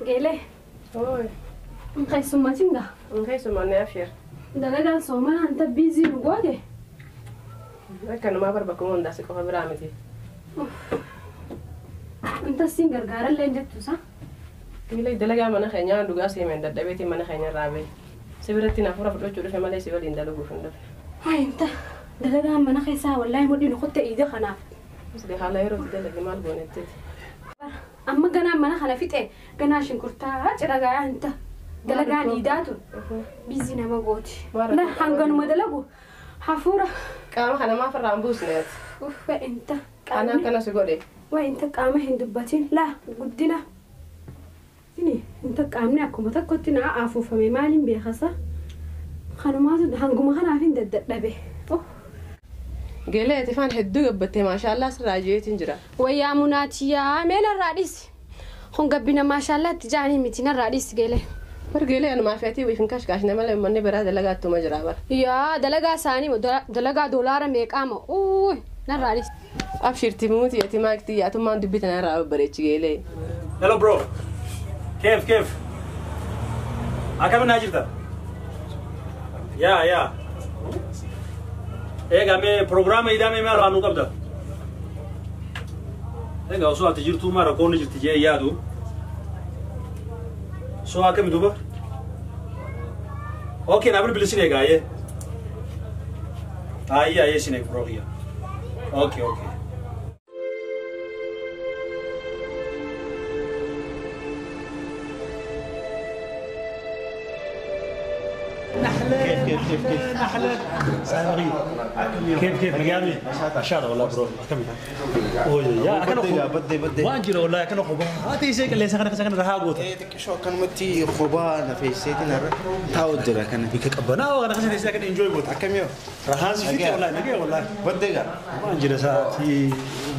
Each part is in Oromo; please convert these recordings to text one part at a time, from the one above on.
Geelee. Oi. Keessummatiin gaa. Keessummaan afeer. Dalagaan soomanaa anta biizii nu goote. Akkanumaa barbaakuma hundaa si qofa biraa miti. Inta siin gargaarallee hin jettu sa? Geelee dalagaa mana keenyaa dhugaa seemeen dadhabeetiin mana keenya irraa bahe. Si biratti nafuura fudhachuu dhufe malee si waliin dalaguuf hin dhufne. Haa inta dalagaan mana keessaa wallaahi mudhii nu kutte iida kanaaf. Misli haala yeroo dalage maal goonetteeti. Amma ganaa mana kana fixe ganaa shunkurtaa ciragaa inta dalagaan iidaatu biizii nama gooti. Hanganuma dalagu hafuura. Qaama kana maaf irraa hin buusneet? Uffa inta. Ana akkana si godhe. Waa inta qaama hin dubbatin laa guddina. Ini inta qaamni akkuma tokkotti naa afuufame maaliin beekasa? Kanumaatu hanguma kanaaf hin daddadhabe. Geelee ati faan hedduu gabbattee maashaallah sirraa jeetiin jira. Wayyaa munaatiyaa mee narraa dhiisi. Kun gabbina maashaallaatti jaanii miti narraa dhiisi geelee. Bar geelee anumaa feetii wiifin kashkaashne malee manni biraa dalagaatuma jira bara. Yaa dalagaa isaanii dalagaa doolaara meeqaama uuy narraa dhiisi. Abshirti muuti ati maakti yaatummaan dubbii tanarraa babbareechi geelee. Hello bro. Keef keef. Akkamiin naa jirta? Yaa yaa. Egaa mee prograama idaamee maal raanuu qabda? Egaa osoo ati jirtuu maa rakkoonni jirti jee yaadu. Soo akkami duuba? Okay, naa bilbili sin egaa ayyee. Ayyee ayyee sin eeg bro kiyya. Okay okay. كيف كيف كيف احلى سامري كيف كيف مقامي ما شاء الله والله برو كم يا كانوا بدي بدي وانجل والله كانوا خبا هاتي سيك اللي سكن سكن رها قوت شو كان متي خبا في سيتنا تاوجر كان بك قبنا وانا خسنت سكن انجوي قوت كم يو رها سفيت والله نجي والله بدي وانجل ساتي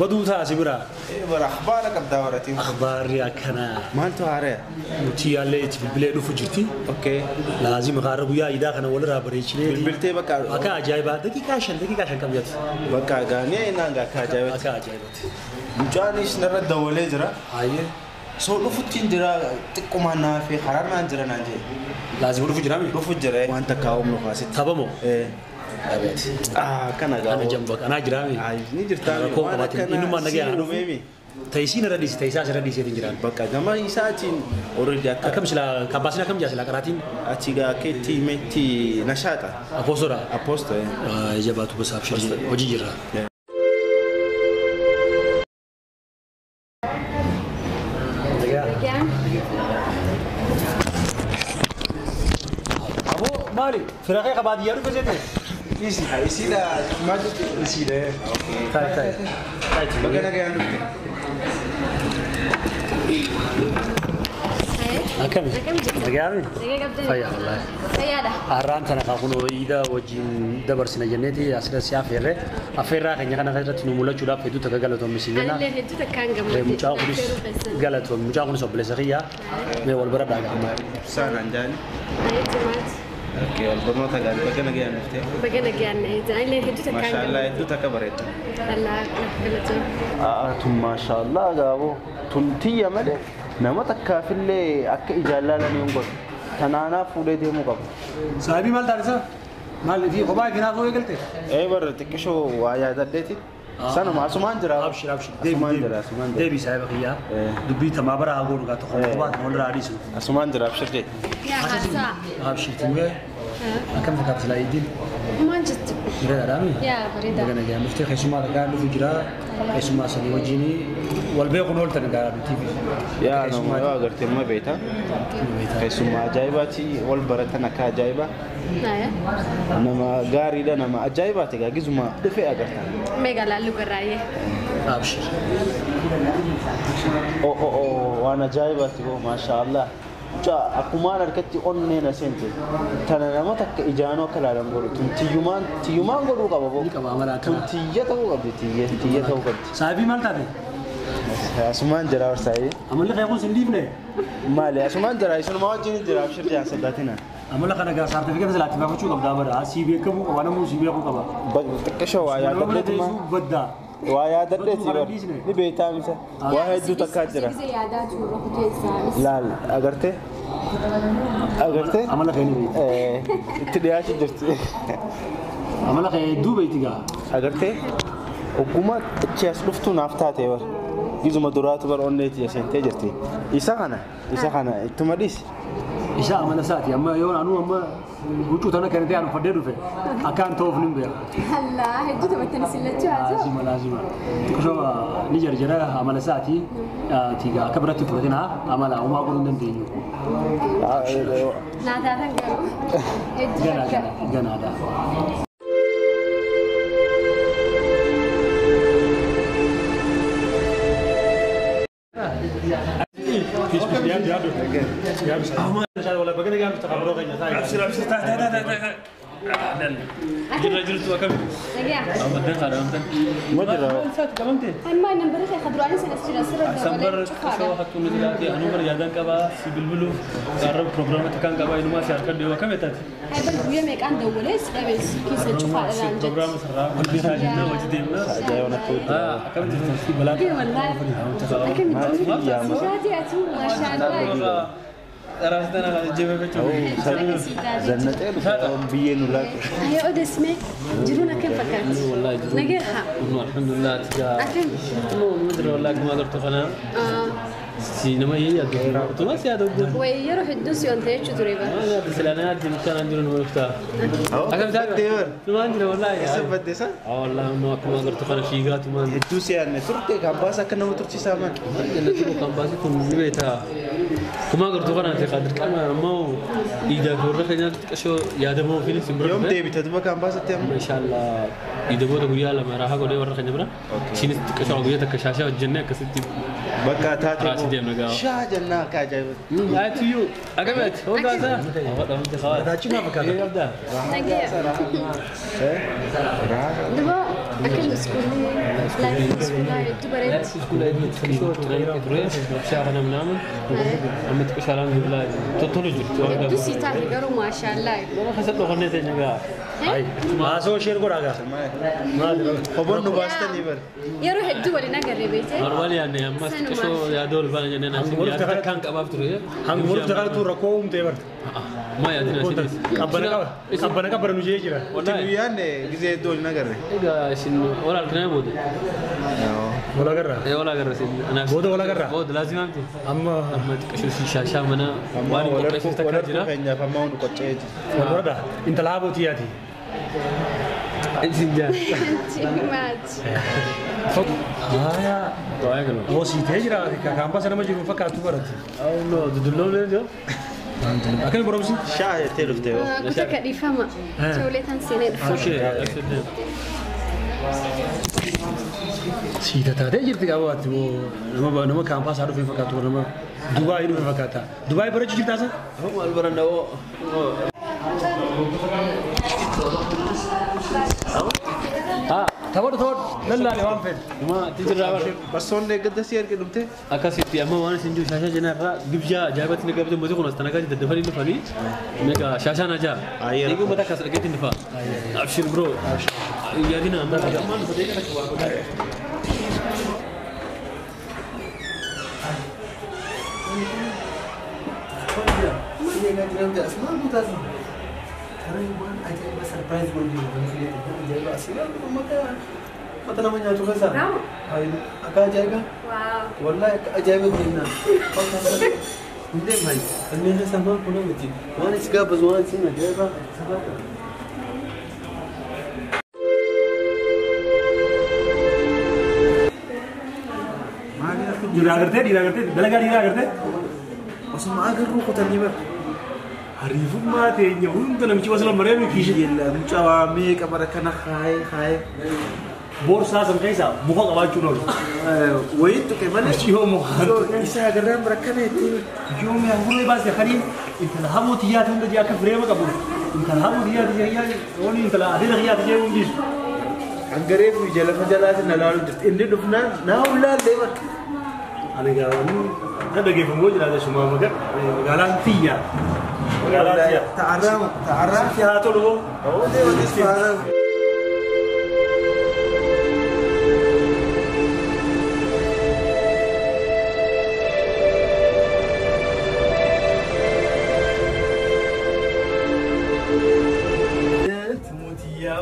بدو تاسي برا ايه اخبارك بدورتي اخبار يا كنا ما انتو عارف متي اللي تبلي فجرتي اوكي لازم غارب يا اذا كان ولا بريتشني bilbiltee bakka akka ajaa'ibaa daqiiqaa shan qabjati bakka gaanii inaan akka ajaa'ibati akka ajaa'ibati mucaanis narra dawalee jira ayyee soo dhufutti jira xiqquma naa fi hararnaan jira naan jee laazim dhufu jira mi dhufu jira waan takka humnu kaasitti tabamoo kana gaa ana jamba kana jira mi ni jirta waan akkana inuma nagaa dhufeemi Tayisiin irra dhiisi tayisaa irra dhiiseetiin jiraan. Bakka gama isaatiin already akka. Akkam sila kabbaasni akkam jaa sila qaraatiin. Achi gaa keetti meetti nashaata. Apostodha. Aposto. Jabaatu basaaf hojii jirra. Abo maali firaaqee qabaadiyyaa dhufe jette. Isi isiidha maal jechuudha? Isiidha. Taa'e taa'e. Baga nagaan dhufte. Akkami? Nagaami? Fayyaa wallaahi. Fayyaadha. Har'aan tana kunoo iida wajjin dabarsina jenneeti asirra si affeerre affeerraa keenya kana irratti nu mul'achuudhaaf hedduu takka galatoomni si jenna. Anillee hedduu takkaan gammadde. Mucaan kunis galatoomni mucaan kunis obboleessa kiyyaa mee wal bira dhaagaa amma. Saanaan jaani. Okay, wal barnoota gaarii baga nagaan dhufte. Baga nagaan anillee hedduu takkaan Maashaallah hedduu takka bareedda. Allah galatoom. Tun maashaallah gaaboo tun tiyya malee nama takkaafillee akka ijaan laalanii hin godhu. Tanaanaa fuudhee deemuu qabu. Saahibii maal taasisa? Maal fi kophaa fi naafoo eegalte? Ee barra xiqqishoo waa yaadadheeti. Sanuma asumaan jira. Abshir abshir. Asumaan jira asumaan jira. Deebii saahiba kiyyaa. Dubbii tamaa bara haa goonu gaa tokko kophaa walirraa dhiisu. Asumaan jira abshir jee. Yaa haasaa. Abshir timee. Akkam fakkaata silaa idiin? Maal jettu? Bareedaadhaami? Yaa bareedaa. Baga nagaan dhuftee keessumaa dhagaa dhufu jira. Keessumaa sanii wajjin wal beekuun ooltan gaa nuti. Yaa nama yoo agartee ma beekta. Keessumaa ajaa'ibaati wal baratan akka ajaa'ibaa. Nama gaariidha nama ajaa'ibaati gaa gizuma dhufee agarta. Meeqa laallu garraayee. Abshir. Oh oh oh waan ajaa'ibaati boo maashaallah. Mucaa akkumaan harkatti onnee na seente tana nama takka ijaanoo akka laalan godhu tun tiyyumaan tiyyumaan godhuu qaba boo. Ni qaba amala Tun akkanaa. tiyya ta'uu qabdi tiyya tiyya ta'uu qabdi. Saahibii maal taate? Asumaan jira warsaayee. Amalli kee kun sin dhiifne? Maali asumaan jira isunuma wajjin jira abshir jaan soddaatina. Amala kana gaa saartifikeeta silaatti baafachuu qabdaa bara sii beekamuu qaba namuu sii beekuu qaba. Xiqqishoo waa Nama bira yaadadheetuma. teessuu baddaa. Waa yaadadheeti bar. Ni beektaa misa. Waa hedduu takkaa jira. Laal agartee? Agartee? Amala kee ni beekti. Itti dhiyaachuu jirti. Amala kee hedduu beekti gaa. Agartee? Ogguma achi as dhuftu naaf taate bar. Gizuma duraatu bar onneeti seentee jirti. Isa kana ittuma dhiisi. Isa amala isaati amma yoo anuu amma huccuu tana kennitee anu fadhee dhufe akkaan ta'uuf nin beeka. Allaa hedduu taphattanii sillachuu haa ta'u. Laazima laazima. Xiqqoo ni jarjara amala isaati tiigaa akka biratti fudhatina amala uumaa godhuu hin dandeenyu. Naa taatan garuu hedduu akka. Ganaadha.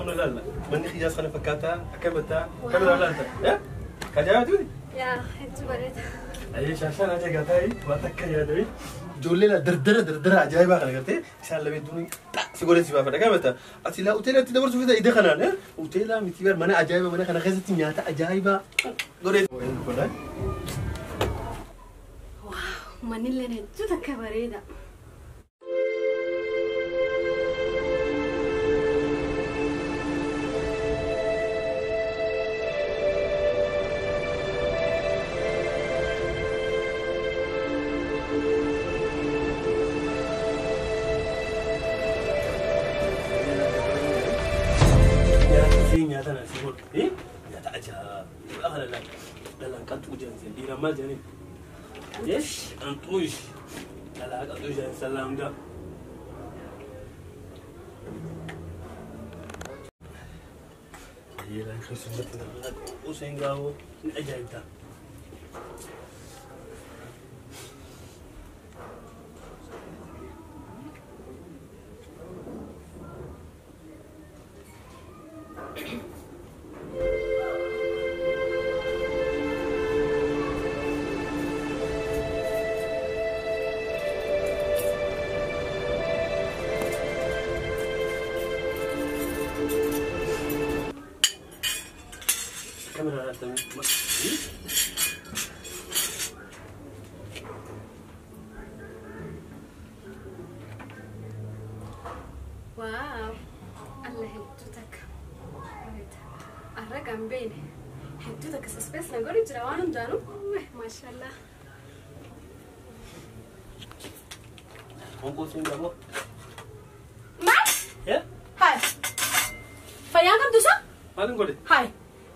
Kun ilaalla. Manni xiyyaas kana fakkaataa akkamitti kamera ilaalta. Kajaa'ibaati? Yaa hedduu bareeda. Ayyee shaashaan ajaa'ibaa ta'e waan takka yaadame. Ijoollee la dardara dardara ajaa'ibaa kana gartee isaan lameen duuni si godhe si baafadha qabata. Ati laa hoteelatti dabarsuu fida ida kanaan hoteelaa miti bar mana ajaa'ibaa mana kana keessatti nyaata ajaa'ibaa godhe. Manni illee hedduu takka bareeda. Nyaata na si godhu nyaata ajaa'ibaa kana laal dhalaan qalxuu jiran sen dhiira maal jedhaniin qanxuush dhalaa qalxuu jiran salaamdaa. Yeelaan keessumatti nama quseen gaawoo ni ajaa'ibdaa. Kamera Waaw, alla hedduu takka bareeda. Arraga hin beekne hedduu takka suspense na godhu jira waan hundaanuu. Maashaallah. Qoonqoo siin qabu. Maal? Hayi. Fayyaan qabdu isa? Maalin godhe? Hayi.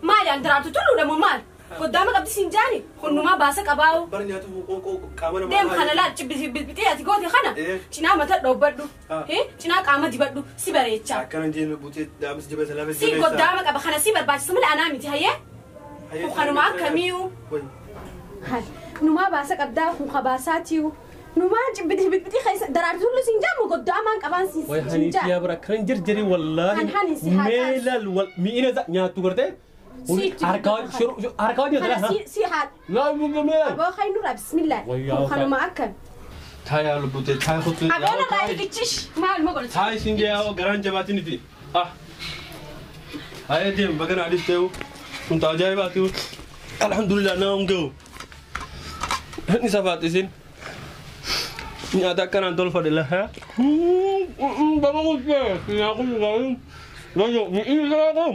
Maali an daraartu tulluudha moo maal? Goddaama qabdi siin jaani hundumaa baasa qabaa'u. Bara nyaatu qoonqoo qaama namaa. Deem kana laal cibbitee ati goote kana cinaa mata dhoobbadhu. Cinaa qaama dibadhu si bareecha. Akkana jeen buutee daamis jabeessa lafa Si goddaama qaba kana si barbaachisa malee anaa miti hayyee. Kun kanuma akkamiiyu. Numaa baasa qabdaa kun qabaasaatiyu. Numaa cibbitee bitbitee keessa daraartu tullu siin jaamu goddaamaan qabaan siin Way haniiti yaa bara akkana jarjari wallaahi. Meelal wal mi'ina nyaattu gartee. Harka wajjin jira. Si haadha. Laa mumee. Aboo khaynu raa bismillah. Kun kanuma akkam. Taayaa lubbutee taaya kottu. Aboo narraa hiikichish maal ma godhatu. Taayi siin jee garaan jabaatiin iti. Ah. Haye deem bagana adis ta'u. Kun taa ajaa'ibaati. Alhamdulillah naa hungahu. Ni safaat isin. Nyaata akkanaan tolfadhe lahaa. Baba kuttee. Nyaaqum nyaaqum. Lajo mi'in nyaaqum.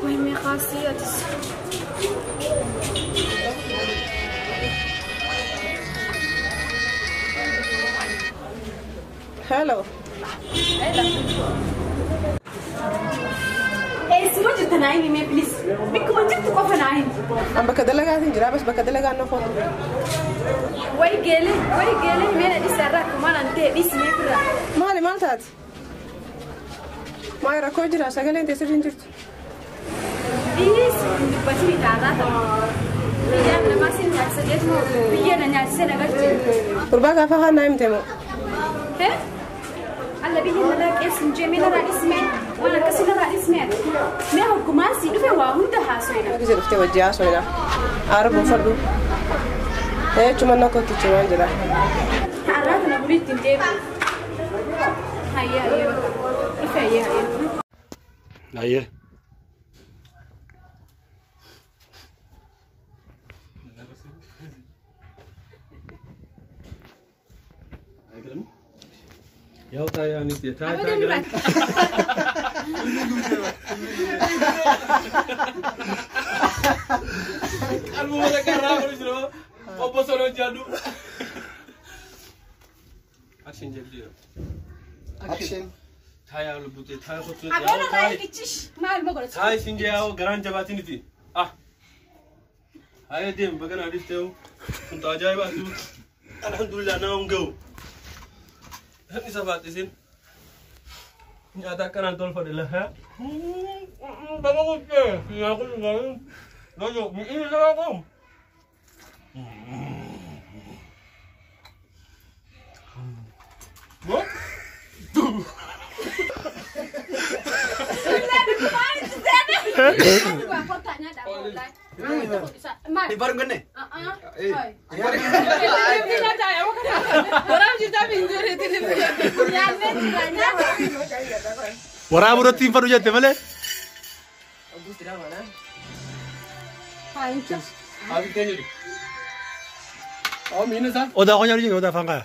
Way meeqaasiyaatis. Hello. Eessuma jirta naa himi mee please. Bikkuma jirtu qofa naa himi. An bakka dalagaatiin jira bas bakka dalagaan na kootu. Way geele way geele mee na dhisa irraa akkumaan an ta'e dhisi mee firra. Maali maal taate? Maali rakkoo jira sagaleen teessoo hin jirtu. Dhiisi hin dubbatin itaarraa ta'a. Biyyaan namaa sin nyaachisa jeetu biyya na nyaachise na galche. Gurbaa gaafa kaan naa himte moo? Alla biyya narraa qeessu hin jee mee narraa dhisi mee waan akkasii narraa dhisi mee mee hoggumaan sii dhufe waa hunda haasoyna. Gise dhuftee wajji haasoyna. Aara buufadhu. Jechuun na kottichi waan jira. Har'aa kana bulii ittiin deebi'u. Hayyee hayyee bakka dhufe hayyee hayyee. Hayyee. Yaw taayaa ni taayaa taayaa. Qalbuma takka irraa godhu jira. Obbo Soloo jaadhu. Action jedhu jira. Action. Taayaa lubbutee taayaa kottu. Aboo narraa hiikichish maal ma godhatu. Taayi siin jee garaan jabaatiin iti. Ah. Haye deem bagana adis ta'u. Kun taa ajaa'ibaatu. Alhamdulillah naa hungahu. Ni safaat isin. Nyaata akkanaan tolfadhe lafa. Baga guddee nyaata kun gaarii. Lojo mi'ii isaa kun. Waraabuu irratti hin fadhu jette malee. Odaa koo nyaatu odaa afaan kaya.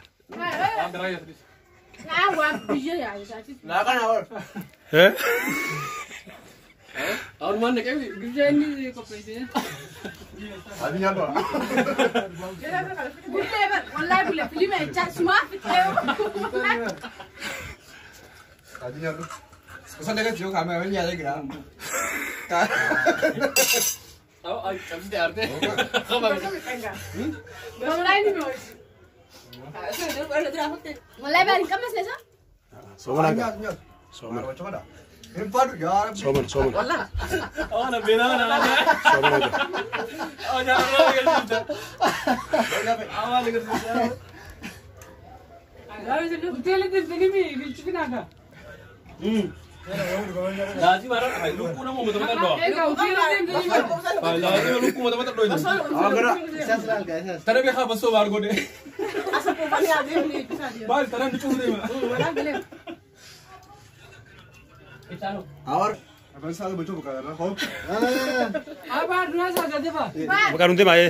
Bakka nuti baay'ee.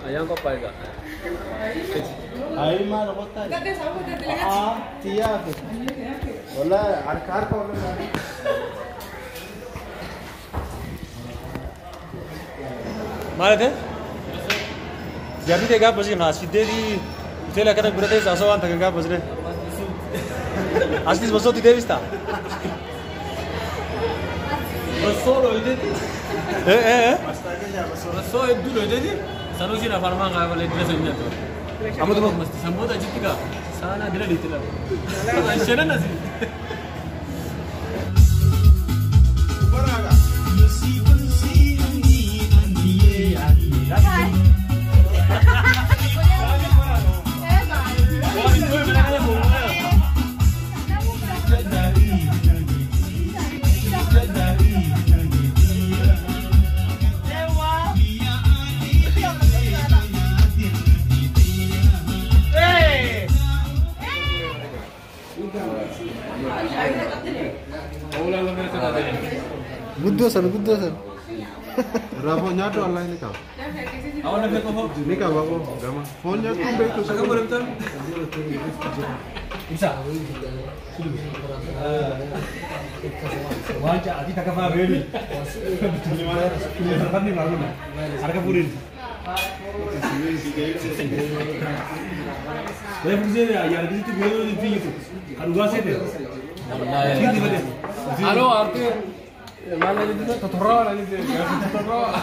Ayaan qophaa'e gaa. Ayi maal qottaa? Tiyyaa fi. Wallahi harka harka wallahi. Maal ta'e? Jaartii ta'e gaafa basii as fiddeetii hoteela akkana bira teessa osoo waan takka gaafa basine. Asitis basootti deebistaa? Basoo dhoyiteeti. Basoo hedduu dhoyiteeti. Sanuusiin afaan maan kaayee malee dila sanyii nyaatu. Amma tuma. Sammoota achitti gaa saanaa dila dhiitti lama. Shanan asii. Guddoo sana guddoo sana. Raafuu nyaatu wallahi ni qaba. Ni qaba boo gama. Foon nyaatuun beektu Akkam godhamtan? Ibsa. Waan ati takka faa beemi. Farfanni maaluma. Harka fuudhin. Reefu gisee ayyaana gisitti guyyoo hin fiyyitu. Kan dhugaa seete. Fiitti fedhe. Aloo artee maal jedhu totorraa waan jedhu totorraa.